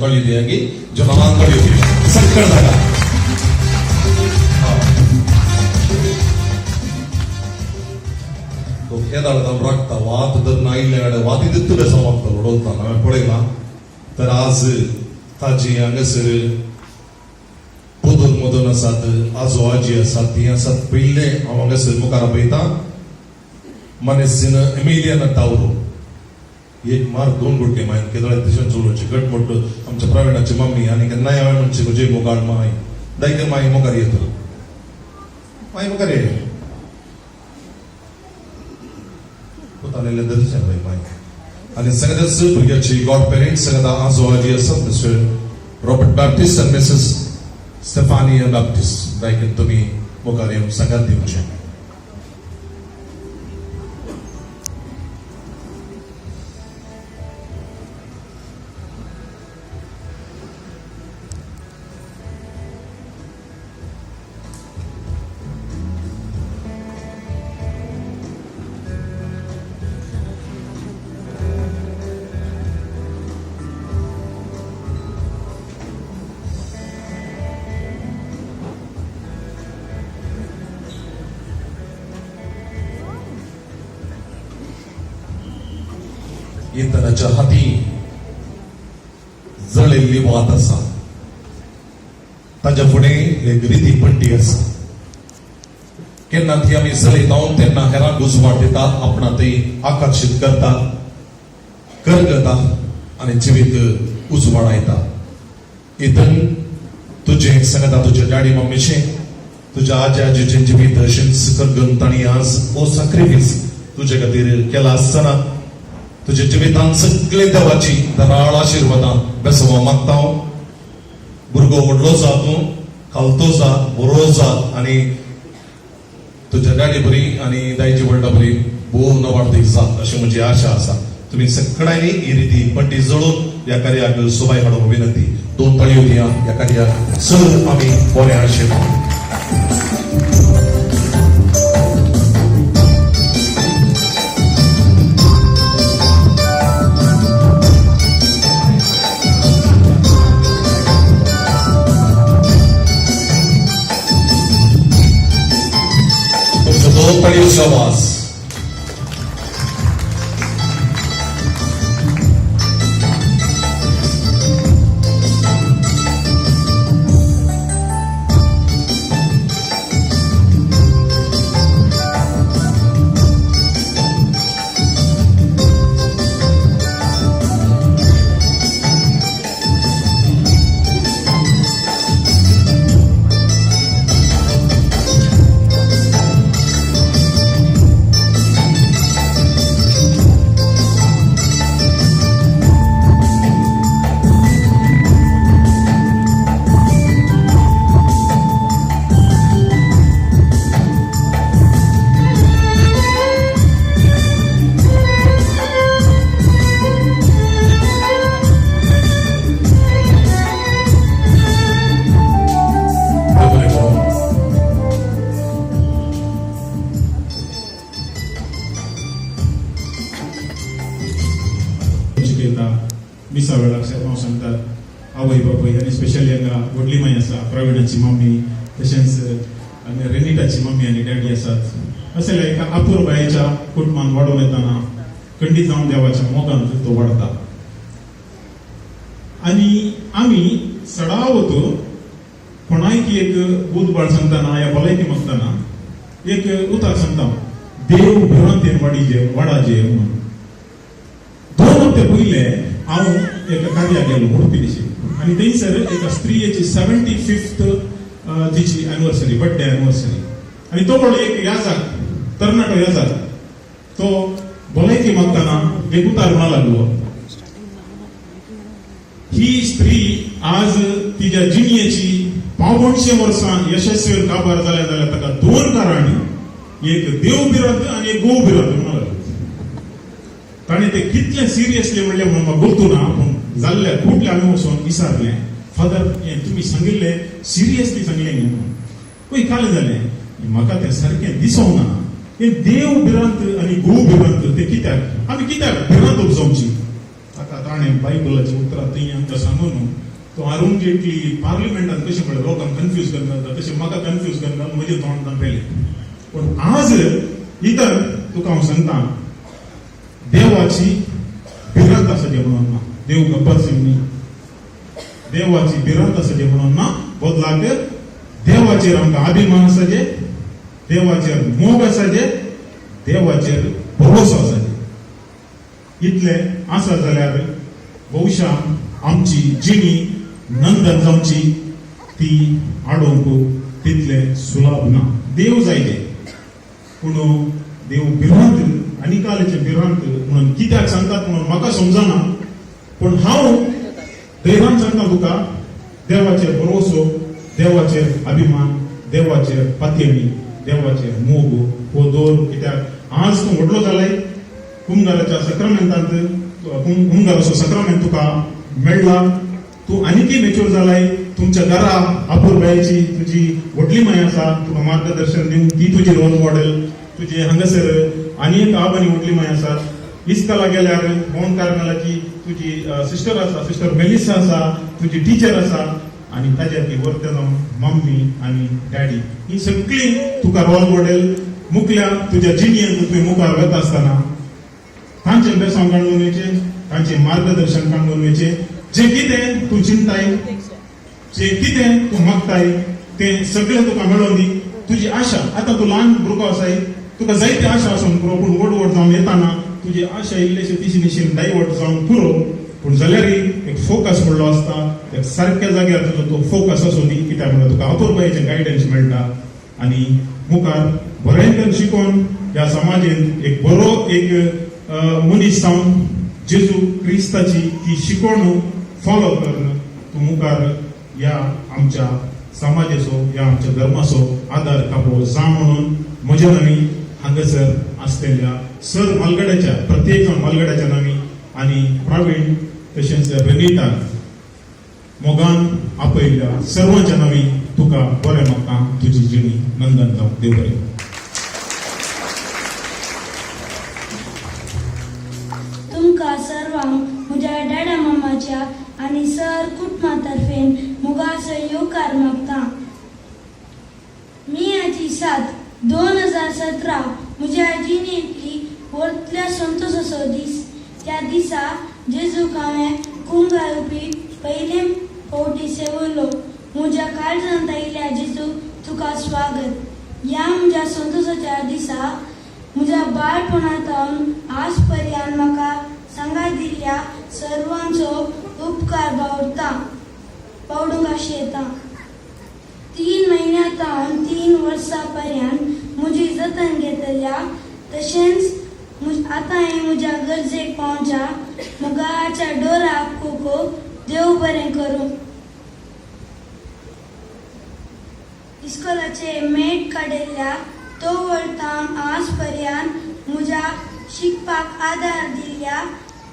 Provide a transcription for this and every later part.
दोन ताळयो दिया की जोरान ताळयो दिया सगळं जागा. तो केदाळ हांव राखता वात धरून आयिल्ले कडेन वाती दित्तू बेसांव मागता उडोवता हांवें पळयलां. तर आज ताजी हांगासर पोदून मोदून आसात, आजो आजी आसात, ती आसात. पयले हांव हांगासर मुखार आपयता मनेसीन एमिलियन तावरो. एक मार दोन गुटके मायन केदळे तशें चलोवचे घट मोट आमच्या प्रवीणाची मम्मी. आनी केन्नाय हांवें म्हणचे म्हजे मुखार माय दायकर माई मुखार येता, माई मुखार ये पुतालेले दर्शन बाई माई. आनी सगळ्याच भुरग्याची गॉड पेरेंट्स सगळ्या आजो आजी आसात, मिस्टर रॉबर्ट बॅप्टिस्ट आनी मिसेस स्टेफानिया बॅप्टिस्ट, दायकीन तुमी मुखार येवन सांगात दिवचें. इंधनाच्या हाती जळिल्ली वात आसा, ताच्या फुडें एक रिती पट्टी आसा. केन्ना ती आमी जळयता तेन्ना हेरांक उजवाड दिता, आपणा ती आकर्शीत करता, करगता आनी जिवीत उजवाडायता. इतन तुजें सांगता तुज्या डॅडी मम्मीचें, तुज्या आजी आजीचें जिवीत अशेंच करगन तांणी आज हो साक्रिफीस तुजे खातीर केला आसतना तुज्या जिवितांत सगळे देवाची दराळ आशिर्वादां बेसवा मागता हांव. भुरगो व्हडलो जा, तूं खालतो जा, बरो जा आनी तुज्या डॅडी बरी आनी दायजी व्हडला बरी भोव नवाडदीक जा अशी म्हजी आशा आसा. तुमी सगळ्यांनी ही रिती पट्टी जळोवन ह्या कार्याक सोबाय हाडूंक विनंती. दोन ताळयो दिया ह्या कार्याक. चड आमी बरें आशिल्ले. तुमचो दोन ताळयोचो आवाज. बरें करूं. शिकयता मिसा वेळार शेरमांव सांगतात. आवय बापूय आनी स्पेशली हांगा व्हडली माय आसा, प्रवीणाची मम्मी, तशेंच आनी रेनिटाची मम्मी आनी डॅडी आसात. अशें एका अपुरबायेच्या कुटुंबान वाडोवन येतना खंडीत जावन देवाच्या मोगान तो वाडटा. आनी आमी सडावत कोणायकी एक बुधबाळ सांगतना या भलायकी मागतना एक उतर सांगता, देव भिरांतेन वाडीजे वाडाजे म्हणून. 2 हप्ते पयले हांव एका कार्याक गेलो उडपी दिशी आनी थंयसर एका स्त्रियेची 75th तिची एनिवर्सरी, बर्थडे एनिवर्सरी. आनी तो व्हडलो एक याजाक, तरणाटो याजाक, तो भलायकी मागतना एक उतार म्हणा लागलो. ही स्त्री आज तिच्या जिणयेची 175 वर्सां यशस्वी काबार जाल्या जाल्यार ताका दोन कारण, एक देव भिरांत आनी एक गोव भिरांत म्हणा लागलो. ताणें ते कितलें सिरियसली म्हणलें म्हणून म्हाका गोतू ना, पूण जाल्ल्या कुटले आमी वचोन विचारलें, फादर, हें तुमी सांगिल्लें सिरियसली सांगलें न्ही म्हणून. पळय काल जालें म्हाका तें सारकें दिसोंक ना. हें देव भिरांत आनी गोव भिरांत ते कित्याक, आमी कित्याक भिरांत उपजावची? ताका ताणें ताणें बायबलाची उतरां थंय आमकां सांगून तो अरुण जेटली पार्लिमेंटान कशें पळय लोकांक कन्फ्यूज करून घालता तशें म्हाका कन्फ्यूज करून घाल म्हजें तोंड दामपेलें. पूण आज इतर तुका हांव सांगता, देवाची भिरांत आसा जें म्हणून ना, देव गब्बर सिंग न्ही, देवाची भिरांत आसा जें म्हणून ना, बदलाक देवाचेर आमकां अभिमान आसा जे, देवाचेर मोग आसा जे, देवाचेर भरोसो आसा जे. इतले आसा जाल्यार बहुशा आमची जिणी नंदन जावची ती आडोवंक तितले सुलभ ना. देव जाय ते, पूण देव भिरांत आनी कालेचे भिरांत म्हणून कित्याक सांगतात म्हणून म्हाका समजना, पूण हांव धैर्यान सांगता तुका, देवाचेर भरोसो, देवाचेर अभिमान, देवाचेर पातयेणी, देवाचेर मोग हो दवर. कित्याक आज तूं व्हडलो जालाय, कुमगाराच्या सक्रामेंतांत कुमगाराचो सक्रामेंत तुका मेळ्ळा, तूं आनीकय मेच्योर जालाय. तुमच्या घरा अपुरबायेची तुजी व्हडली माय आसा, तुका मार्गदर्शन दिवन ती तुजी रोल मॉडेल. तुजे हांगासर आनी एक आब आनी व्हडली माय आसा. इस्कला गेल्यार माउंट कार्मेलाची तुजी सिस्टर आसा, सिस्टर मेलिसा आसा, तुजी टिचर आसा, आनी ताज्या ती वरते जावन मम्मी आनी डॅडी, ही सगळीं तुका रोल मॉडेल. मुखल्या तुज्या जिणयेंत तुवें मुखार वता आसतना तांचें बेसांव काडून वयचें, तांचें मार्गदर्शन काडून वयचें. जें कितें तूं चिंताय, जें कितें तूं मागताय तें सगळें तुका मेळोवन दी. तुजी आशा, आतां तूं ल्हान भुरगो आसाय, तुका जायती आशा आसून पुरो, पूण व्हड व्हड जावन येताना तुजी आशा इल्लेशे तिशी निशीन डायवर्ट जावन पुरो, पूण जाल्यारय एक फोकस म्हणलो आसता, त्या सारक्या जाग्यार तुजो तो फोकस आसूं दी. कित्याक म्हणल्यार तुका अपुरबायेचें गायडन्स मेळटा आनी मुखार बरें करून शिकोवन ह्या समाजेंत एक बरो एक मनीस जावन जेजू क्रिस्ताची ती शिकवण फॉलो करून तूं मुखार ह्या आमच्या समाजाचो, ह्या आमच्या धर्माचो आदार खांबो जा म्हणून म्हज्या नांवी, हांगासर आसलेल्या सर मालगड्याच्या, प्रत्येक जाण मालगड्याच्या नांवी आनी प्रवीण तशेंच रेनिटा मोगान आपयल्ल्या सर्वांच्या नांवी तुका बरें मागता. तुजी जिणी नंदन जावं. देव बरें. तुमकां सर्वांक म्हज्या डॅडा मामाच्या आनी सर कुटुंबा तर्फेन मुगाचो येवकार मागता. मेयाची 7, 2017 म्हज्या जिणेंतली व्हडल्या संतोसाचो दीस. त्या दिसा जेजूक हांवें कुंगा येवपी पयले फावटी सेवलो. म्हज्या काळजांत आयिल्ल्या जेजू, तुका स्वागत. ह्या म्हज्या संतोसाच्या दिसा म्हज्या बाळपणांत आज पर्यंत म्हाका सांगात दिल्ल्या सर्वांचो उपकार बावडता बावडूंक आशेता. 3 म्हयन्यां 3 वर्सां पर्यंत म्हजी जतन घेतल्या, तशेंच आतां हांवें म्हज्या गरजेक पावच्या मुगाच्या डोरा कोको, देव बरें करूं. इस्कोलाचे मेट काडिल्ल्या तो वळताम आज पर्यंत म्हज्या शिकपाक आदार दिल्ल्या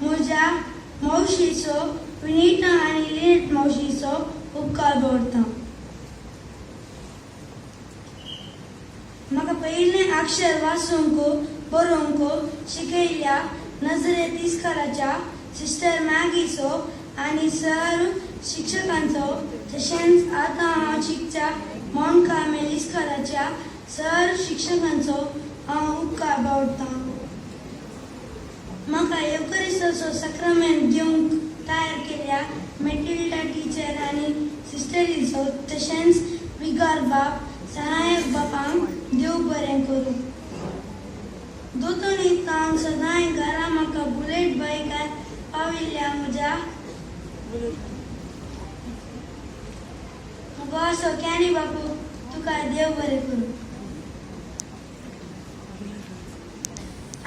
म्हज्या मावशीचो, विनिटा आनी लिनेट मावशीचो उपकार दवरता. म्हाका पयलें अक्षर वाचूंक बरोवंक शिकयल्ल्या नजरेत इस्कोलाच्या सिस्टर मॅगीचो आनी सर शिक्षकांचो, तशेंच आतां हांव शिकच्या माउंट कार्मेल इस्कोलाच्या सर शिक्षकांचो हांव उपकार बावडटा. म्हाका येवकरिस्ताचो सक्रामेंत घेवंक तयार केल्ल्या मेटिल्डा टिचर आनी सिस्टरीचो, तशेंच विगार बाब सहायक बापांक देव बरें करूं. दोतोनी तावन सदांय घरा म्हाका बुलेट बायकार पाविल्ल्या म्हज्या मुगासो कॅनी बापू, तुका देव बरें करूं.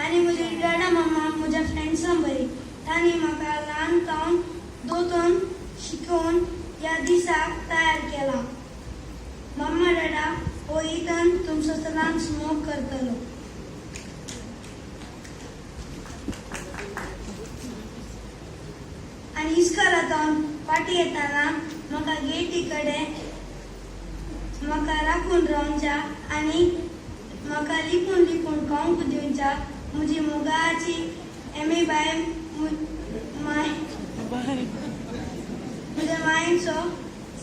आनी म्हजी डॅडा मम्मा म्हज्या फ्रेंड्सां बरी, तांणी म्हाका ल्हान तावन दोतोन शिकोवन ह्या दिसाक तयार केला. मम्मा डॅडा, हो इतन तुमचो सदांच मोग करतलो. आनी इस्कोलांत फाटीं येतना म्हाका गेटी कडेन म्हाका राखून रावच्या आनी म्हाका लिपून लिपून खावंक दिवच्या म्हजी मोगाची एमी बाय माय म्हज्या मांयचो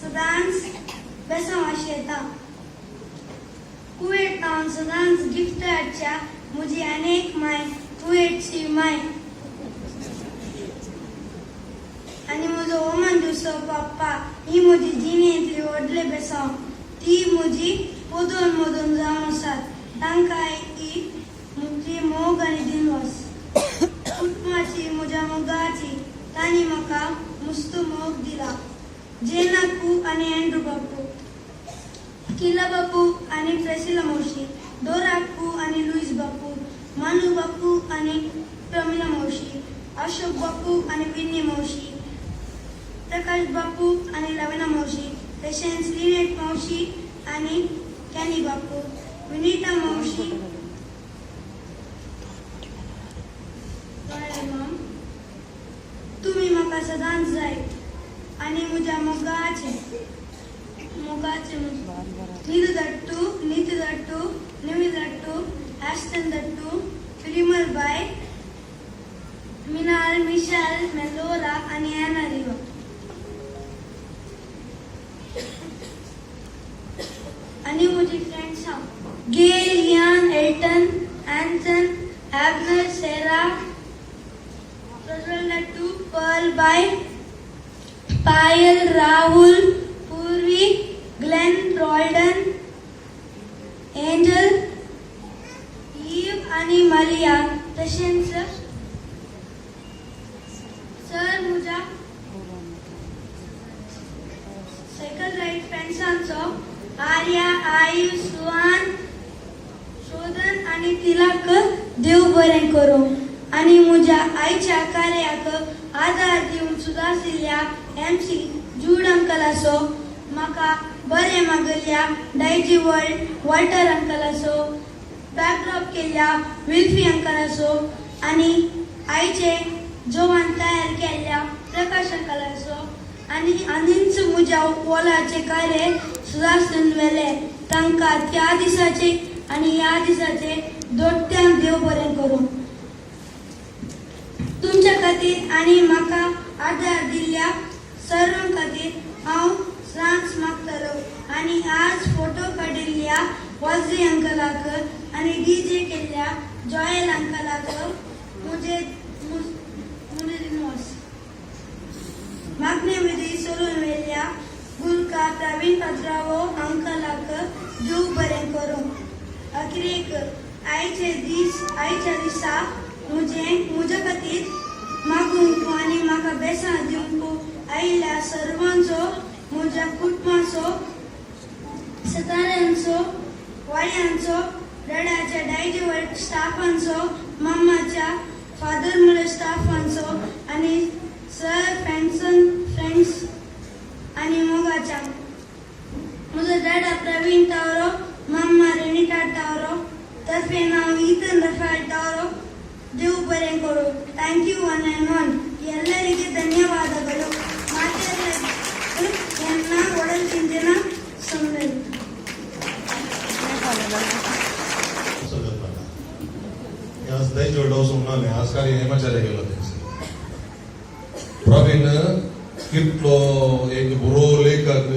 सदांच बेसांव आशेता. कुवेट हांव सदांच गिफ्ट हाडच्या म्हजी आनी एक माय, कुवेटची माय आनी म्हजो ओमन दिवचो पप्पा ही म्हजी जिणेंतली व्हडले बेसांव. ती म्हजी पोदोन मोदोन जावन आसात. तांकां ही म्हजी मोग आनी दिनवास. कुटुंबाची, म्हज्या मोगाची, तांणी म्हाका मुस्त मोग दिला. जेनाकू आनी अँड्रू बापू, किला बापू आनी प्रेसिला मावशी, डोराकू आनी लुईस बापू, मानू बापू आनी प्रमिला मावशी, अशोक बापू आनी विन्नी मावशी, प्रकाश बापू आनी लविना मावशी, तशेंच लिनेट मावशी आनी कॅनी बापू, विनिता मावशी, कळ्ळें मॉम, तुमी म्हाका सदांच जाय आनी म्हज्या मोगाचे मोगाचे नीतू दट्टू, नीतू दट्टू, निमी दट्टू, Ashton Dattu, Parimal bye, Minal, Michelle, Melora आनी एना रिवा. आनी म्हजी फ्रेंड्स हांव Gail, Ian, Elton, Anson, Abner, Sarah, Prajwal Dattu, Pearl bye, Payal, Rahul, Purvi, Glenn, Roldan, Angel, Eve आनी मारिया. तशेंच सर, म्हज्या सायकल रायड फ्रेंड्सांचो आर्या, आयु, सुहान, शोधन आनी तिलाक देव बरें करूं. आनी म्हज्या आयच्या कार्याक आदार दिवन सुदारशिल्ल्या एम सी जूड अंकलाचो, म्हाका बरें मागल्ल्या डायजी वर्ल्ड वॉल्टर अंकलाचो, बॅकड्रॉप केल्ल्या विल्फी अंकलाचो आनी आयचे जेवण तयार केल्ल्या प्रकाश अंकलाचो आनी आनीच म्हज्या वॉलाचे कार्य सुदारसून व्हेले तांकां त्या दिसाचे आनी ह्या दिसाचे दोट्ट्यान देव बरें करूं. तुमच्या खातीर आनी म्हाका आदार दिल्ल्या सर्वां खातीर हांव सदांच मागतलो. आनी आज फोटो काडिल्ल्या वाजरी अंकलाक आनी डीजे केल्ल्या जॉयल अंकलाक म्हजे म्हजे दिनवास. मागणे विधी सोडून व्हेल्ल्या गुरका प्रवीण पात्रावो अंकलाक देव बरें करूं. अखेरेक आयचे दीस, आयच्या दिसा म्हजें म्हज्या खातीर मागूंक आनी म्हाका बेसां दिवंक आयिल्ल्या सर्वांचो, म्हज्या कुटुंबाचो, सताऱ्यांचो, वाड्यांचो, डॅडाच्या डायजी वर्क स्टाफांचो, मामाच्या फादर मुळे स्टाफांचो आनी सर फ्रेंड्सन फ्रेंड्स आनी मोगाच्या म्हजो डॅडा प्रवीण टावरो, मामा रेनिटा टावरो तर्फे नांव इथन रफायल टावरो. देव बरें करूं. Thank you one and all. ಎಲ್ಲರಿಗೆ ಧನ್ಯವಾದಗಳು. ಮಾತೆಲ್ಲ ಒಡಲ್ ದಿಂಜಿನ ಸೊಲ್ಮೆಲು. सगळ्यात आज दही जोडलो वचूंक ना. आज कार्य हेमाचार्य गेलो तेंचे. प्रवीण कितलो एक बरो लेखक,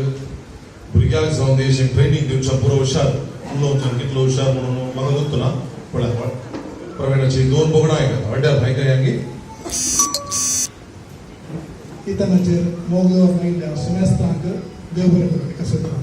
भुरग्यांक जावन दी ट्रेनिंग दिवच्या पुरो हुशार, उलोवच्यान कितलो हुशार म्हणून म्हाका गोत्तू ना. पळय, प्रवीणाची दोन बोगणां आयकता वाड्यार भाय काय. इतनाचेर मोग दवरून आयिल्ल्या सुमेस्तांक देव बरें करूं. एका सदां.